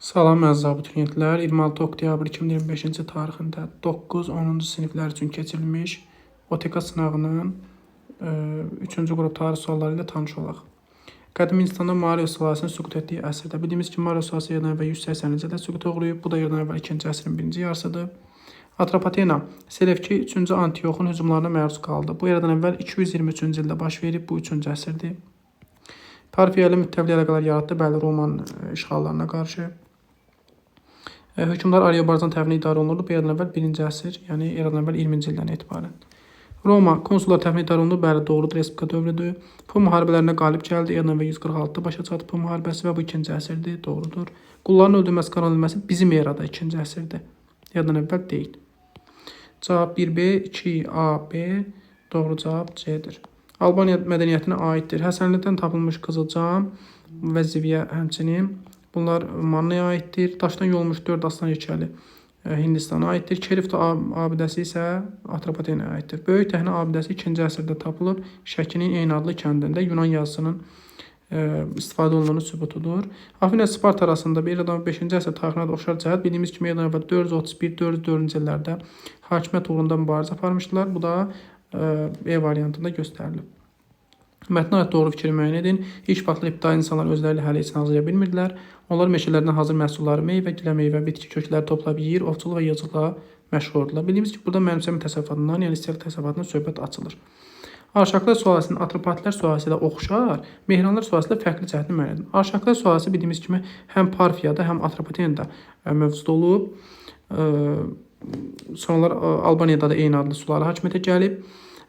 Salam əziz abituriyentlər, 26 oktyabr 2025-ci tarixində 9-10-cu siniflər üçün keçirilmiş OTK sınağının 3-cü qrup tarix sualları ilə tanış olaq. Qədim Hindistanda Maurya sülaləsinin süqut etdiyi əsrdə bildiyimiz kimi Maurya sülaləsi eradan əvvəl 180-ci ildə süquta uğrayıb. Bu da eradan əvvəl 2-ci əsrin birinci yarısıdır. Atropatena Selevki 3-cü Antioxun hücumlarına məruz qaldı. Bu eradan əvvəl 223-cü ildə baş verib. Bu 3-cü əsrdir. Parfiya ilə müttəfiq əlaqələr yaratdı, bəli, Roman işğallarına qarşı. Hökmdar Ariobarzan tərəfindən idarə olunurdu. Bu eradan əvvəl 1-ci əsr, yəni eradan əvvəl 20-ci ildən etibarən. Roma konsullar tərəfindən idarə olundu. Bəli, doğrudur, Respublika dövrüdür. Pun müharibələrinə qalib gəldi. Eradan əvvəl 146-da başa çatdı Pun müharibəsi və bu 2-ci əsrdir. Doğrudur. Qulların öldürülməsi, qaranılması bizim erada 2-ci əsrdir. Eradan əvvəl deyil. Cavab 1B, 2AB, doğru cavab C-dir. Albaniya mədəniyyətinə aiddir. Həsənlidən tapılmış qızılcam və zivyə həmçinin. Bunlar Mannaya aiddir. Daşdan yolmuş 4 aslan heykəli Hindistana aiddir. Kerifta abidəsi isə Atropatenaya aiddir. Böyük Təhnə abidəsi 2-ci əsrdə tapılıb. Şəkinin eyni adlı kəndində Yunan yazısının istifadə olunduğunu sübutudur. Afina Sparta arasında bir eradan 5-ci əsr tarixinə də oxşar cəhət bildiyimiz kimi eradan əvvəl 431-404-cü illərdə hakimiyyət uğrunda mübarizə aparmışdılar. Bu da E variantında göstərilib. Mətnə aid doğru fikri müəyyən edin. İlk vaxtlar ibtidai insanlar özləri ilə hələ heç nə hazırlaya bilmirdilər. Onlar meşələrdən hazır məhsulları, meyvə, giləmeyvə, bitki kökləri toplayıb yeyir, ovçuluq və yığıcılıqla məşğul oldular. Bildiyimiz ki, burada mənimsəmə təsərrüfatından, yəni istehlak təsərrüfatından söhbət açılır. Arşaklar sülaləsinin Atropatilər sülaləsi ilə oxşar, Mehranlar sülaləsi ilə fərqli cəhətini müəyyən edin. Arşaklar sülaləsi bildiyimiz kimi həm Parfiyada, həm Atropatenada mövcud olub. Sonralar Albaniyada da eyni adlı sülalə hakimiyyətə gəlib.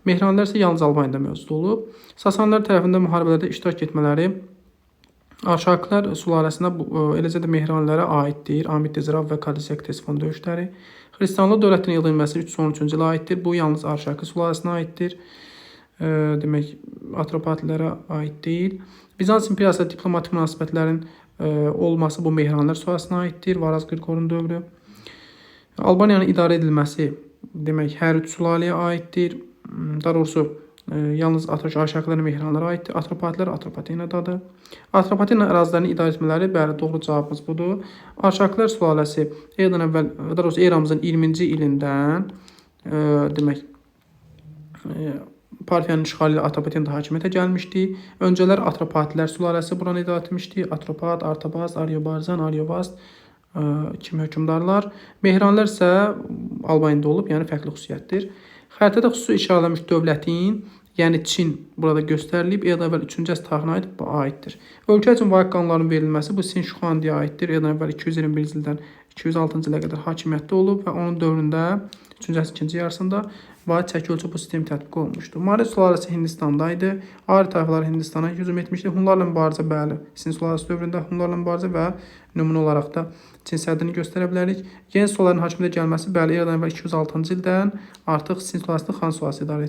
Mehranilər isə yalnız Albaniyada mövcud olub. Sasanilər tərəfindən müharibələrdə iştirak etmələri Arşakilər sülaləsinə, eləcə də Mehranlərə aiddir. Amid Dizrav və Kadisiya Ktesifon döyüşləri. Xristianlıq dövlətinin yığılması 313-cü ilə aiddir. Bu yalnız Arşaki sülaləsinə aiddir. Demək, Atropatlərə aid deyil. Bizans imperiyası diplomatik münasibətlərin olması bu Mehranlər sülaləsinə aiddir. Varaz Qirqorun dövrü. Albaniyanın idarə edilməsi demək hər üç sülaləyə aiddir. Daha doğrusu yalnız Arşakilər Mehranlara aiddir. Atropatilər Atropatenadadır. Atropatena ərazilərini idarə etmələri, bəli, doğru cavabımız budur. Arşakilər sülaləsi eradan əvvəl, daha doğrusu eramızın 20-ci ilindən demək Parfiyanın işğalı ilə Atropatenada hakimiyyətə gəlmişdi. Öncələr Atropatilər sülaləsi buranı idarə etmişdi. Atropat, Artabaz, Ariobarzan, Ariovast kimi hökmdarlar. Mehranlər isə Albaniyada olub, yəni fərqli xüsusiyyətdir. Xəritədə xüsusi işarələnmiş dövlətin, yəni Çin burada göstərilib, eradan əvvəl 3-cü əsr tarixinə aiddir. Ölkə üçün vahid qanunların verilməsi bu Sin Şuxandiyə aiddir. Eradan əvvəl 221-ci ildən 206-cı ilə qədər hakimiyyətdə olub və onun dövründə 3-cü əsrin ikinci yarısında vahid çəki ölçü bu sistemi tətbiq olunmuşdu. Maurya sülaləsi Hindistanda idi. Ari tayfaları Hindistana hücum etmişdi. Hunlarla mübarizə, bəli, Sin sülaləsi dövründə Hunlarla mübarizə və nümunə olaraq da Çin səddini göstərə bilərik. Yeni sülalələrin hakimiyyətə gəlməsi, bəli, eradan əvvəl 206-cı ildən artıq Sin sülaləsini Xan sülaləsi idarə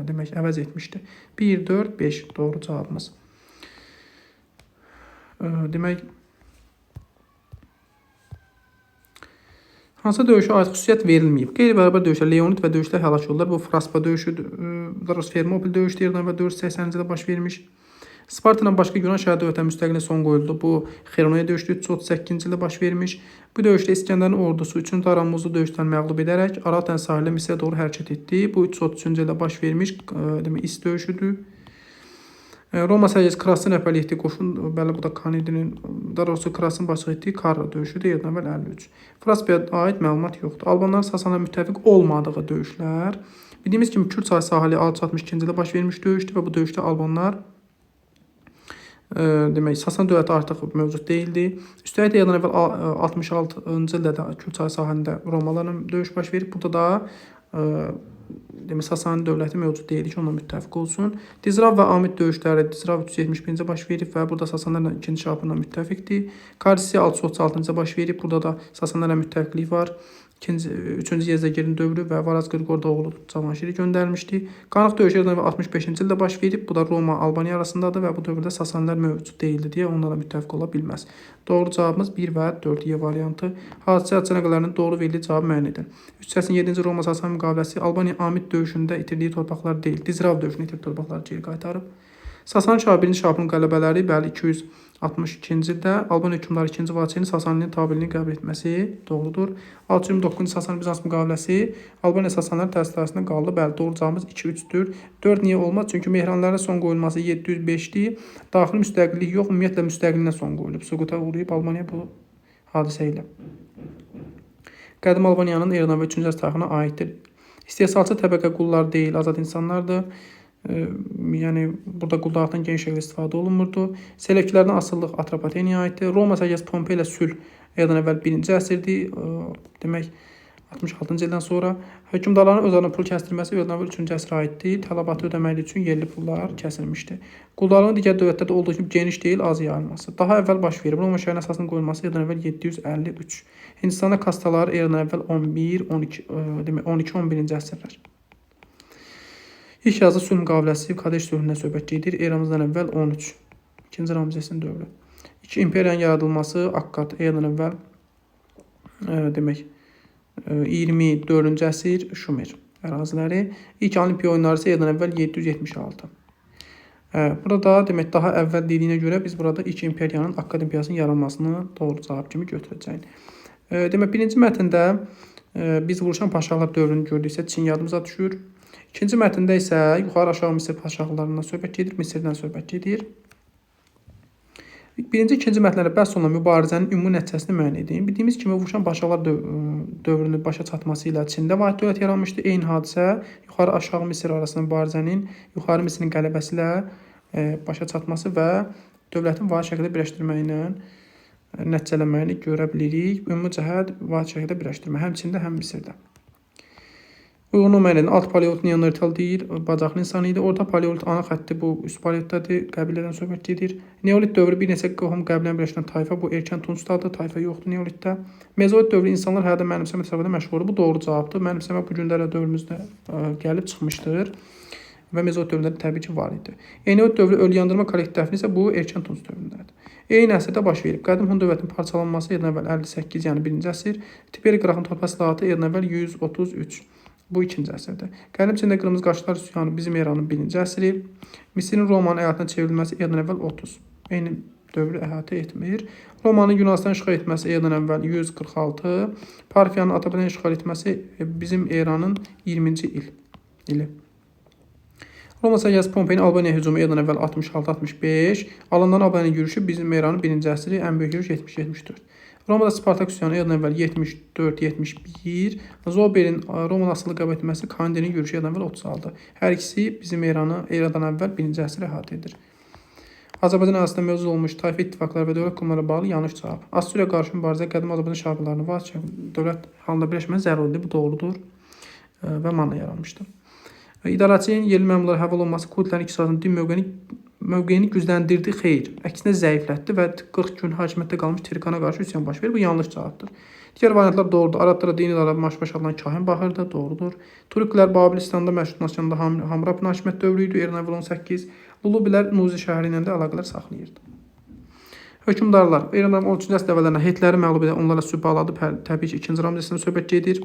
demək, əvəz etmişdi. 1, 4, 5 doğru cavabımız. Demək, hansı döyüşə aid xüsusiyyət verilməyib? Qeyri-bərabər döyüşlər Leonid və döyüşlər həlak oldular. Bu Fraspa döyüşüdür. Daha doğrusu Fermopil döyüşüdür. Eradan əvvəl 480-ci ildə baş vermiş. Spartadan başqa Yunan şəhər dövlətlərinin müstəqilliyinə son qoyuldu. Bu Xeroneya döyüşü 338-ci ildə baş vermiş. Bu döyüşdə İsgəndərin ordusu 3-cü Daramuzu döyüşdən məğlub edərək Aral dənizi sahilində Misrə doğru hərəkət etdi. Bu 333-cü ildə baş vermiş, demək, İs döyüşüdür. Roma sərkərdəsi Krasın rəhbərlik etdiyi qoşun, bəli, bu da Kanidinin, daha doğrusu Krasın başçılıq etdiyi Karra döyüşüdür, eradan əvvəl 53. Fraspiyaya aid məlumat yoxdur. Albanların Sasanlara müttəfiq olmadığı döyüşlər. Bildiyimiz kimi Kür çayı sahili 662-ci ildə baş vermiş döyüşdür və bu döyüşdə Albanlar demək, Sasan dövləti artıq mövcud deyildi. Üstəlik də eradan əvvəl 66-cı ildə də Kür çayı sahilində Romalılarla döyüş baş verib. Burada da demək, Sasani dövləti mövcud deyildi ki, onunla müttəfiq olsun. Dizrav və Amid döyüşləri Dizrav 371-ci baş verib və burada Sasanlarla 2-ci Şapurla müttəfiqdir. Karisiya 636-cı baş verib. Burada da Sasanlarla müttəfiqlik var. 3-cü Yezdəgirin dövrü və Varaz Qırqorda oğlu Cavanşiri göndərmişdi. Qanıq döyüşü eradan əvvəl 65-ci ildə baş verib. Bu da Roma, Albaniya arasındadır və bu dövrdə Sasanilər mövcud deyildi deyə onlarla müttəfiq ola bilməz. Doğru cavabımız 1 və 4 E variantı. Hadisə nəqllərinin doğru verildiyi cavabı müəyyən edin. 387-ci Roma Sasani müqaviləsi Albaniya Amid döyüşündə itirdiyi torpaqlar deyil, Dizrav döyüşündə itirdiyi torpaqları geri qaytarıb. Sasani şahı 1-ci Şapurun qələbələri, bəli, 62-ci ildə Albaniya hökmdarı 2-ci Vaçenin Sasaninin tabeliyini qəbul etməsi doğrudur. 629-cu Sasani-Bizans müqaviləsi Albaniya Sasanilərin təsir dairəsində qaldı. Bəli, doğru cavabımız 2-3-dür. 4 niyə olmaz? Çünki Mehranların son qoyulması 705-dir. Daxili müstəqillik yox, ümumiyyətlə müstəqilliyinə son qoyulub. Süquta uğrayıb Albaniya bu hadisə ilə. Qədim Albaniyanın eradan əvvəl 3-cü əsr tarixinə aiddir. İstehsalçı təbəqə qullar deyil, azad insanlardır. Yəni burada quldarlıqdan geniş şəkildə istifadə olunmurdu. Selevkilərdən asılılıq Atropateniyaya aiddir. Roma sərkərdəsi Pompey ilə sülh eradan əvvəl 1-ci əsrdir. Demək 66-cı ildən sonra hökmdarların öz adına pul kəsdirməsi eradan əvvəl 3-cü əsrə aiddir. Tələbatı ödəmək üçün yerli pullar kəsilmişdi. Quldarlığın digər dövlətlərdə olduğu kimi geniş deyil, az yayılması. Daha əvvəl baş verib. Roma şəhərinin əsasının qoyulması eradan əvvəl 753. Hindistanda kastalar eradan əvvəl 11, 12, demək 12-11-ci əsrlər. İlk yazı sülh müqaviləsi Kadeş sülhündən söhbət gedir. Eramızdan əvvəl 13. İkinci Ramzesin dövrü. İki imperiyanın yaradılması Akkad eradan əvvəl demək 24-cü əsr Şumer əraziləri. İlk Olimpiya oyunları isə eradan əvvəl 776. Burada demək daha əvvəl dediyinə görə biz burada ilk imperiyanın Akkad imperiyasının yaranmasını doğru cavab kimi götürəcəyik. Demək birinci mətndə biz vuruşan padşahlar dövrünü gördüksə Çin yadımıza düşür. İkinci mətndə isə yuxarı-aşağı Misir padşahlarından söhbət gedir, Misirdən söhbət gedir. Birinci, ikinci mətnlərdə bəhs olunan mübarizənin ümumi nəticəsini müəyyən edin. Bildiyimiz kimi vuruşan padşahlar dövrünün başa çatması ilə Çində vahid dövlət yaranmışdı. Eyni hadisə yuxarı-aşağı Misir arasında mübarizənin yuxarı Misirin qələbəsi ilə başa çatması və dövlətin vahid şəkildə birləşdirməyi ilə nəticələnməyini görə bilirik. Ümumi cəhət vahid şəkildə birləşdirmə həm Çində, həm Misirdə. Uyğunluq müəyyən edin. Alt paleolit Neandertal deyil, bacaqlı insan idi. Orta paleolit ana xətti bu üst paleolitdədir, qəbilədən söhbət gedir. Neolit dövrü bir neçə qohum qəbiləni birləşdirən tayfa, bu erkən Tuncdadır, tayfa yoxdur Neolitdə. Mezolit dövrü insanlar hələ də mənimsəmə təsərrüfatında məşğuldur. Bu doğru cavabdır. Mənimsəmə bu günlərə dövrümüzdə gəlib çıxmışdır və mezolit dövründə də təbii ki var idi. Eneolit dövrü ölü yandırma kollektiv dəfni isə bu erkən Tunc dövründədir. Eyni əsrdə baş verib. Qədim Hun dövlətinin parçalanması eradan əvvəl 58, yəni 1-ci əsr. Tiberi Qraxın torpaq islahatı eradan əvvəl 133. Bu 2-ci əsrdə. Qədim Çində qırmızı qaşlar üsyanı bizim eranın 1-ci əsri. Misirin Romanın əyalətinə çevrilməsi eradan əvvəl 30. Eyni dövrü əhatə etmir. Romanın Yunanistanı işğal etməsi eradan əvvəl 146. Parfiyanın Atropateni işğal etməsi bizim eranın 20-ci ili. Roma sərkərdəsi Pompeyin Albaniya hücumu eradan əvvəl 66-65. Alanların Albaniya yürüşü bizim eranın 1-ci əsri, ən böyük yürüş 70-74. Romada Spartak üsyanı eradan əvvəl 74-71. Zoberin Romanın asılı qəbul etməsi Kandenin yürüşü eradan əvvəl 36. Hər ikisi bizim eranı eradan əvvəl 1-ci əsri əhatə edir. Azərbaycan ərazisində mövcud olmuş tayfa ittifaqları və dövlət qurumlarına bağlı yanlış cavab. Assuriya qarşı mübarizə qədim Azərbaycan şəhərlərinin vahid dövlət halında birləşməsi zəruridir. Bu doğrudur və Manna yaranmışdır. İdarəçinin yerli məmurlara həvalə olunması Kurdlərin iqtisadının din mövqeyini gücləndirdi, xeyr. Əksinə zəiflətdi və 40 gün hakimiyyətdə qalmış Tirkana qarşı üsyan baş verir. Bu yanlış cavabdır. Digər variantlar doğrudur. Arablara dini idarə Maşbaş adlanan kahin baxırdı, doğrudur. Turiklər Babilistanda məşhur Nasyanda Hammurapinin hakimiyyət dövrü idi, eradan əvvəl 18. Lulubilər Nuzi şəhəri ilə də əlaqələr saxlayırdı. Hökmdarlar Eradan 13-cü əsr əvvəllərində Hetləri məğlub edən onlarla sülh bağladı. Təbii ki, 2-ci Ramzesin söhbət gedir.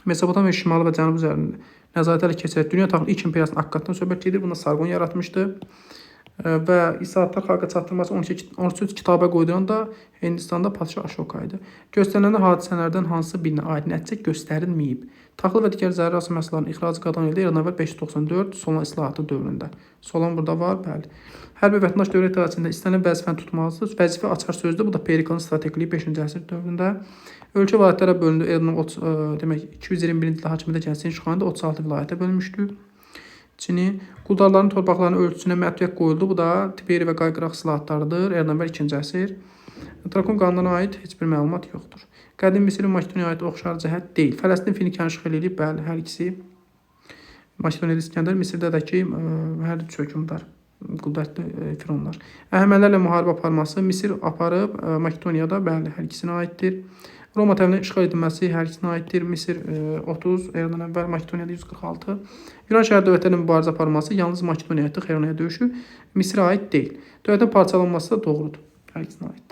Mesopotamiya şimalı və cənub üzərində nəzarət ələ keçirək dünya tarixinin ilk imperiyasının Akkaddan söhbət gedir. Buna Sargon yaratmışdı. Və İslahatlar xalqa çatdırması 13 kitabə qoyduran da Hindistanda padşah Aşoka idi. Göstərilən hadisələrdən hansı birinə aid nəticə göstərilməyib? Taxıl və digər zəruri asıl məhsulların ixracı qadağan edildi. Eradan əvvəl 594 Solon islahatı dövründə. Solon burada var, bəli. Hər bir vətəndaş dövlət idarəsində istənilən vəzifəni tutmalıdır. Vəzifə açar sözdür. Bu da Periklın strategiliyi 5-ci əsr dövründə. Ölkə vilayətlərə bölündü. Eradan demək 221-ci ildə hakimiyyətə gələn Sin Şixani 36 vilayətə bölünmüşdü. Çini quldarların torpaqlarının ölçüsünə məhdudiyyət qoyuldu. Bu da Tiberi və Qayqıraq islahatlarıdır. Eradan əvvəl 2-ci əsr. Drakon qanununa aid heç bir məlumat yoxdur. Qədim Misir və Makedoniyaya aid oxşar cəhət deyil. Fələstin Finikiyanı işğal edib, bəli, hər ikisi. Makedoniyada İskəndər, Misirdə də ki, hər üç hökmdar, qüdrətli fironlar. Əhəmənilərlə müharibə aparması Misir aparıb, Makedoniyada, bəli, hər ikisinə aiddir. Roma tərəfindən işğal edilməsi hər ikisinə aiddir. Misir 30, eradan əvvəl, Makedoniyada 146. Yunan şəhər dövlətlərinin mübarizə aparması yalnız Makedoniyaya aiddir, Xeronaya döyüşü Misirə aid deyil. Dövlətin parçalanması da doğrudur. Hər ikisinə aiddir.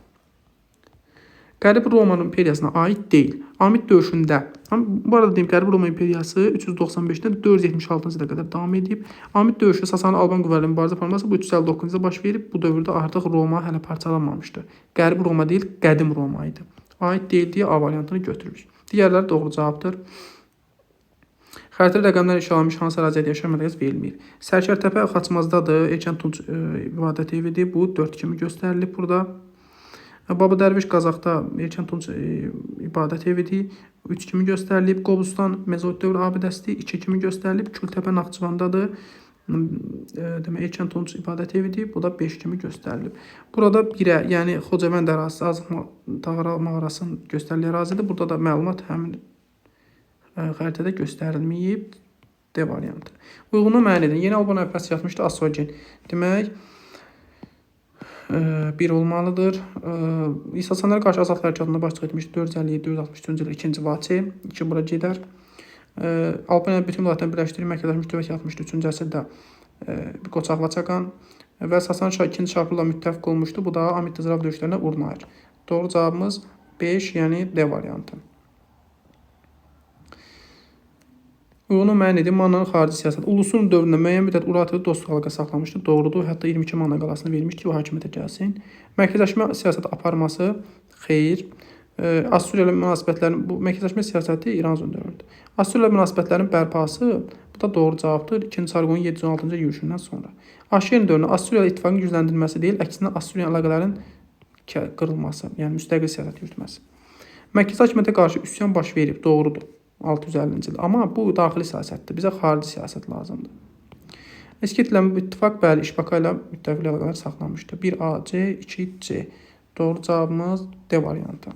Qərbi Roma imperiyasına aid deyil. Amid döyüşündə, bu arada deyim, Qərbi Roma imperiyası 395-dən 476-cı ilə qədər davam edib. Amid döyüşü Sasani Alban qüvvələrinin mübarizə aparması bu 359-cu ildə baş verib. Bu dövrdə artıq Roma hələ parçalanmamışdı. Qərbi Roma deyil, qədim Roma idi. Aid deyil deyə A variantını götürürük. Digərləri doğru cavabdır. Xəritədə rəqəmlər işarələnmiş hansı əraziyə yaşam məntəqəsi verilməyib. Sərkərtəpə Xaçmazdadır. Erkən Tunc ibadət evidir. Bu 4 kimi göstərilib burada. Baba Dərviş Qazaxda Erkən Tunc ibadət evidir. 3 kimi göstərilib. Qobustan Mezolit dövrü abidəsidir. 2 kimi göstərilib. Kültəpə Naxçıvandadır. Demək Erkən Tunc ibadət evidir. Bu da 5 kimi göstərilib. Burada 1-ə, yəni Xocavənd ərazisi, Azıq Dağara mağarasının göstəriliyi ərazidir. Burada da məlumat həmin xəritədə göstərilməyib. D variantı. Uyğunluğu müəyyən edin. Yeni Alban əlifbası yaratmışdı Asogen. Demək 1 olmalıdır. Sasanilərə qarşı azadlıq hərəkatında başçılıq etmiş 457-463-cü ildə 2-ci Vaçe. 2 bura gedər. Albaniyanı bütün vilayətlərini birləşdirib mərkəzləşmiş dövlət yaratmışdı 3-cü əsrdə Qoçaq Vaçaqan və Sasani şah 2-ci Şapurla müttəfiq olmuşdu. Bu da Amid Dizrav döyüşlərinə Urnayır. Doğru cavabımız 5, yəni D variantı. Uyğunluğu müəyyən edin. Mannanın xarici siyasəti. Ulusun dövründə müəyyən müddət Urartu ilə dostluq əlaqə saxlamışdı. Doğrudur. Hətta 22 Manna qalasını vermişdi ki, o hakimiyyətə gəlsin. Mərkəzləşmə siyasəti aparması xeyr. Assuriya ilə münasibətlərin bu mərkəzləşmə siyasəti İran dövründür. Assuriya ilə münasibətlərin bərpası bu da doğru cavabdır. 2-ci Sarqonun 716-cı yürüşündən sonra. Aşerin dövründə Assuriya ilə ittifaqın gücləndirilməsi deyil, əksinə Assuriya əlaqələrin qırılması, yəni müstəqil siyasət yürütməsi. Mərkəzi hakimiyyətə qarşı üsyan baş verib, doğrudur. 650-ci ildə. Amma bu daxili siyasətdir. Bizə xarici siyasət lazımdır. Eskitlə ittifaq, bəli, İşbaka ilə müttəfiq əlaqələr saxlamışdı. 1A, C, 2C. Doğru cavabımız D variantı.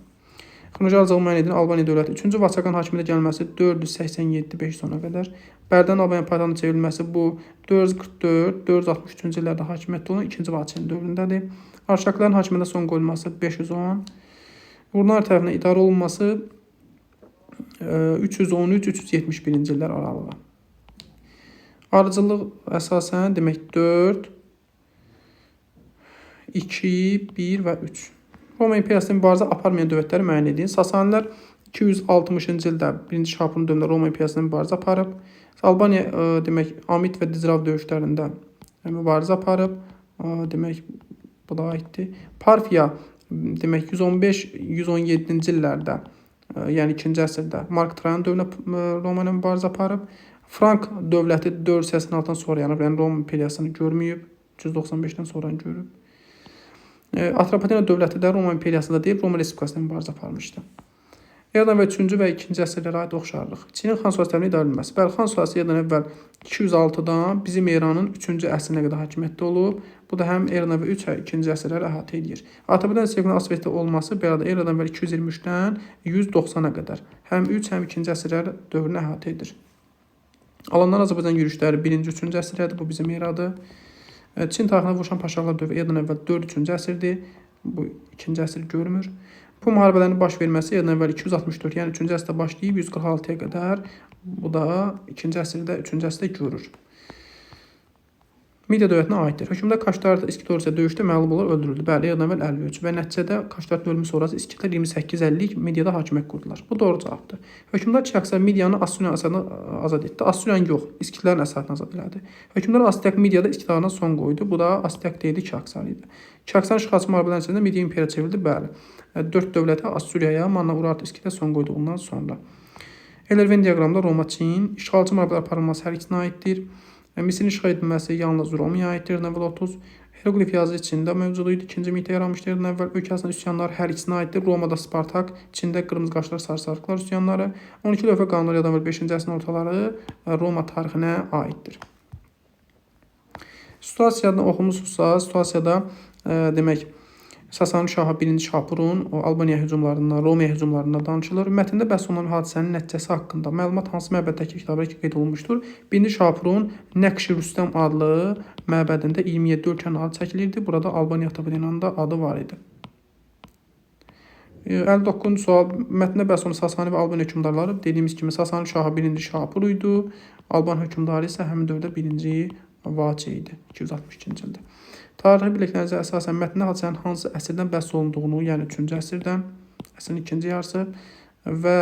Xronoloji ardıcıllığı müəyyən edin. Albaniya dövləti 3-cü Vaçaqan hakimiyyətə gəlməsi 487-510-a qədər. Bərdən Albaniya paytaxtına çevrilməsi bu 444-463-cü illərdə hakimiyyətdə olan 2-ci Vaçenin dövründədir. Arşakların hakimiyyətə son qoyulması 510. Urnar tərəfindən idarə olunması 313-371-ci illər aralığı. Ardıcıllıq əsasən demək 4, 2, 1 və 3. Roma imperiyasının mübarizə aparmayan dövlətləri müəyyən edin. Sasanilər 260-cı ildə 1-ci Şapurun dövründə Roma imperiyasının mübarizə aparıb. Albaniya demək Amid və Dizrav döyüşlərində mübarizə aparıb. Demək bu da aiddir. Parfiya demək 115-117-ci illərdə, yəni 2-ci əsrdə Mark Trayan dövründə Roma ilə mübarizə aparıb. Frank dövləti 486-dan sonra yaranıb, yəni Roma imperiyasını görməyib, 395-dən sonra görüb. Atropatena dövləti də Roma imperiyasında deyil, Roma Respublikasında mübarizə aparmışdı. Eradan əvvəl 3-cü və 2-ci əsrlərə aid oxşarlıq. Çinin Xan sülaləsinin idarə edilməsi. Bəli, Xan sülaləsi eradan əvvəl 206-dan bizim eranın 3-cü əsrinə qədər hakimiyyətdə olub. Bu da həm eradan əvvəl 3 və 2-ci əsrləri əhatə edir. Atropatena Selqinin Asvetdə olması belə eradan əvvəl 223-dən 190-a qədər həm 3, həm 2-ci əsrlər dövrünü əhatə edir. Alanlar Azərbaycan yürüşləri 1-ci, 3-cü əsrlərdir. Bu bizim eradır. Çin tarixində Vuşan paşalar dövrü eradan əvvəl 4-3-cü əsrdir. Bu 2-ci əsr görmür. Bu müharibələrinin baş verməsi eradan əvvəl 264, yəni 3-cü əsrdə başlayıb 146-ya qədər. Bu da 2-ci əsrdə, 3-cü əsrdə görür. Midiya dövlətinə aiddir. Hökmdar Kaştarda İskit döyüşdə məğlub olaraq öldürüldü. Bəli, eradan əvvəl 53 və nəticədə Kaştarın ölümü sonrası İskitlər 28-50-lik Midiyada hakimiyyət qurdular. Bu doğru cavabdır. Hökmdar Çiaksar Midiyanı Assuriyanın əsarətini azad etdi. Assuriyanın yox, İskitlərin əsarətini azad elədi. Hökmdar Astiak Midiyada İskitlərə son qoydu. Bu da Astiak deyildi, Çiaksar idi. Çiaksarın işğalçı müharibələr nəticəsində Midiya imperiya çevrildi. Bəli. 4 dövlətə Assuriyaya, Manna, Urartu, İskitə son qoyduğundan sonra. Ellerven diaqramında Roma, Çin, işğalçı müharibələr aparılması hər ikisinə aiddir. Misirin işğal edilməsi yalnız Romaya aiddir, eradan əvvəl 30. Heroqlif yazı Çində mövcud idi. 2-ci mitə yaranmışdır eradan əvvəl. Ölkəsinin üsyanları hər ikisinə aiddir. Romada Spartak, Çində qırmızı qaşlar, sarı sarıqlar üsyanları. 12 lövhə qanunları eradan əvvəl 5-ci əsrin ortaları Roma tarixinə aiddir. Situasiyada oxumusunuzsa, situasiyada demək Sasani şahı 1-ci Şapurun o Albaniya hücumlarından, Romaya hücumlarından danışılır. Mətndə bəhs olunan hadisənin nəticəsi haqqında məlumat hansı məbəddəki kitabda qeyd olunmuşdur? 1-ci Şapurun Nəqş-i Rüstəm adlı məbədində 27 ölkənin adı çəkilirdi. Burada Albaniya Atropatenanın da adı var idi. 59-cu sual. Mətndə bəhs olunan Sasani və Albaniya hökmdarları dediyimiz kimi Sasani şahı 1-ci Şapur idi. Alban hökmdarı isə həmin dövrdə 1-ci Vaçe idi 262-ci ildə. Tarixi biliklərinizə əsasən mətndə hadisənin hansı əsrdən bəhs olunduğunu, yəni 3-cü əsrdən, Əsrin ikinci yarısı və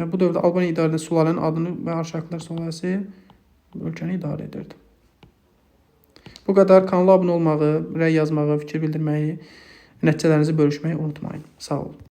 bu dövrdə Albaniya idarə edən sülalənin adını və Arşaklar sülaləsi ölkəni idarə edirdi. Bu qədər. Kanala abunə olmağı, rəy yazmağı, fikir bildirməyi, nəticələrinizi bölüşməyi unutmayın. Sağ olun.